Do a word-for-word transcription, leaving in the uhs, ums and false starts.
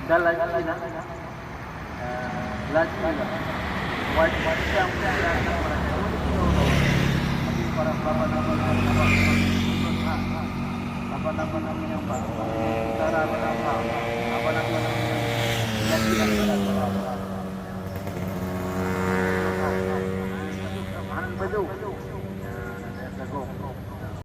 Dan lagi. Dan lagi lah. Lagi lah. Wajib yang punya anak mereka. Tapi para sahabat Nabi, sahabat Nabi yang baik. Cara berapa? Apa nama? Yang tidak berapa? Betul.